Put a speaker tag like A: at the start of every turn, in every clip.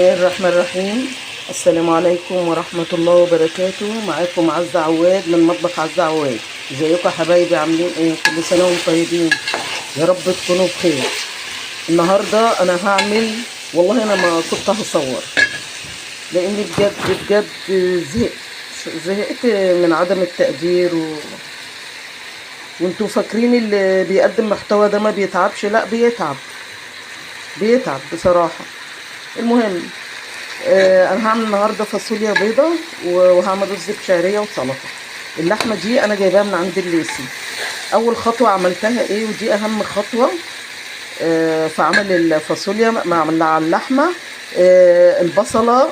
A: الله الرحمن الرحيم. السلام عليكم ورحمة الله وبركاته. معاكم عزة عواد من مطبخ عزة عواد. ازيكم يا حبايبي؟ عاملين ايه؟ كل سنة وانتم طيبين، يا رب تكونوا بخير. النهاردة انا هعمل، والله انا ما كنت هصور لاني بجد بجد زهقت من عدم التقدير وانتوا فاكرين اللي بيقدم محتوى ده ما بيتعبش؟ لا، بيتعب بيتعب بصراحة. المهم انا هعمل النهارده فاصوليا بيضة وهعمل رز بشعريه وسلطة. اللحمة دي انا جايباها من عند الليسي. اول خطوة عملتها ايه؟ ودي اهم خطوة في عمل الفاصوليا مع اللحمة، البصله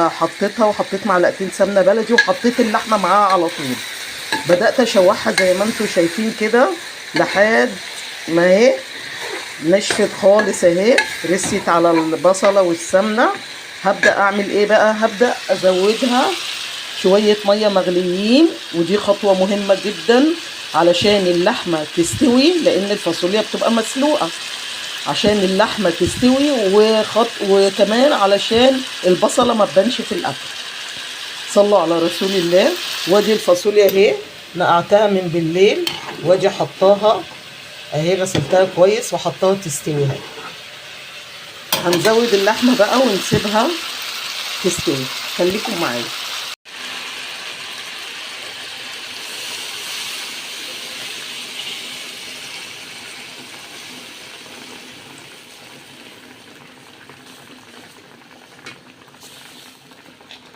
A: حطيتها وحطيت معلقتين سمنه بلدي وحطيت اللحمة معاها على طول. بدات اشوحها زي ما انتم شايفين كده لحد ما هي نشفت خالص اهي، رسيت على البصله والسمنه. هبدا اعمل ايه بقى؟ هبدا ازودها شوية مية مغليين، ودي خطوة مهمة جدا علشان اللحمة تستوي، لان الفاصوليا بتبقى مسلوقة. عشان اللحمة تستوي وكمان علشان البصله ما تبانش في الاكل. صلوا على رسول الله. وادي الفاصوليا اهي، نقعتها من بالليل وادي حطاها اهي، غسلتها كويس وحطاها تستوي اهي. هنزود اللحمة بقى ونسيبها تستوي، خليكم معايا.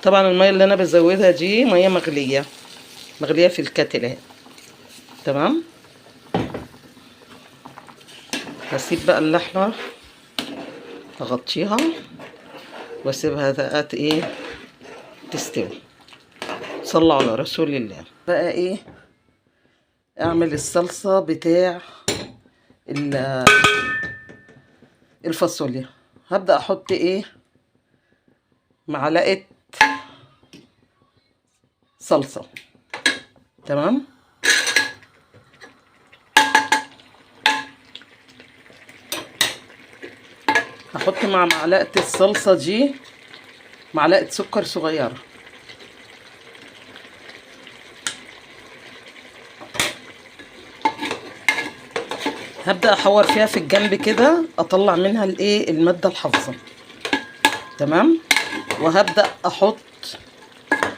A: طبعا المية اللي انا بزودها دي مية مغليه، مغليه في الكتل اهي. تمام. هسيب بقى اللحمة اغطيها واسيبها دقات ايه تستوي. صلوا على رسول الله. بقى ايه اعمل الصلصه بتاع الفاصوليا. هبدا احط ايه معلقه صلصه. تمام. هحط مع معلقه الصلصه دي معلقه سكر صغيرة. هبدا احور فيها في الجنب كده، اطلع منها الايه المادة الحافظة. تمام. وهبدا احط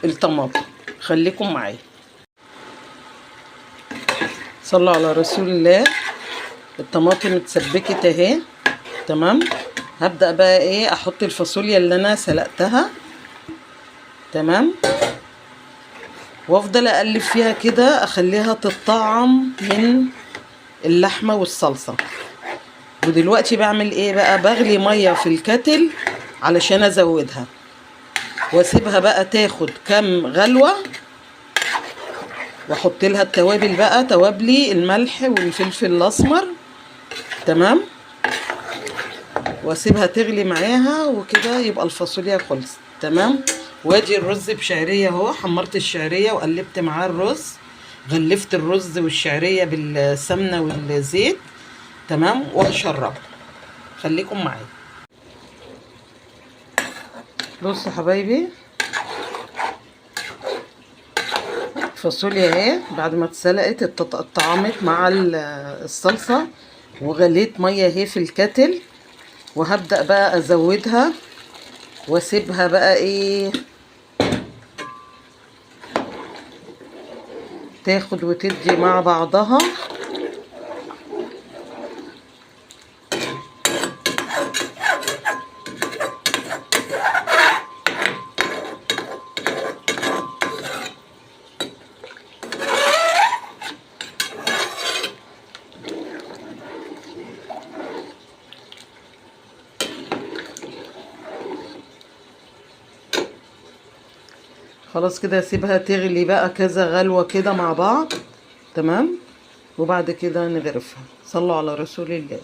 A: الطماطم. خليكم معايا. صلوا على رسول الله. الطماطم اتسبكت اهي. تمام. هبدأ بقى ايه احط الفاصوليا اللي انا سلقتها. تمام. وافضل اقلب فيها كده، اخليها تتطعم من اللحمة والصلصة. ودلوقتي بعمل ايه بقى؟ بغلي مية في الكتل علشان ازودها، واسيبها بقى تاخد كام غلوة، واحط لها التوابل بقى، توابلي الملح والفلفل الاسمر. تمام. واسيبها تغلي معاها وكده يبقى الفاصوليا خلصت. تمام. وادي الرز بشعريه اهو، حمرت الشعرية وقلبت معاه الرز، غلفت الرز والشعريه بالسمنه والزيت. تمام. وهشربه. خليكم معايا. بصوا حبايبي، الفاصوليا اهي بعد ما اتسلقت اتطعمت مع الصلصه، وغليت مية اهي في الكتل، وهبدأ بقى ازودها واسيبها بقى ايه تاخد وتدي مع بعضها. خلاص كده اسيبها تغلي بقى كذا غلوة كده مع بعض. تمام. وبعد كده نغرفها. صلوا على رسول الله.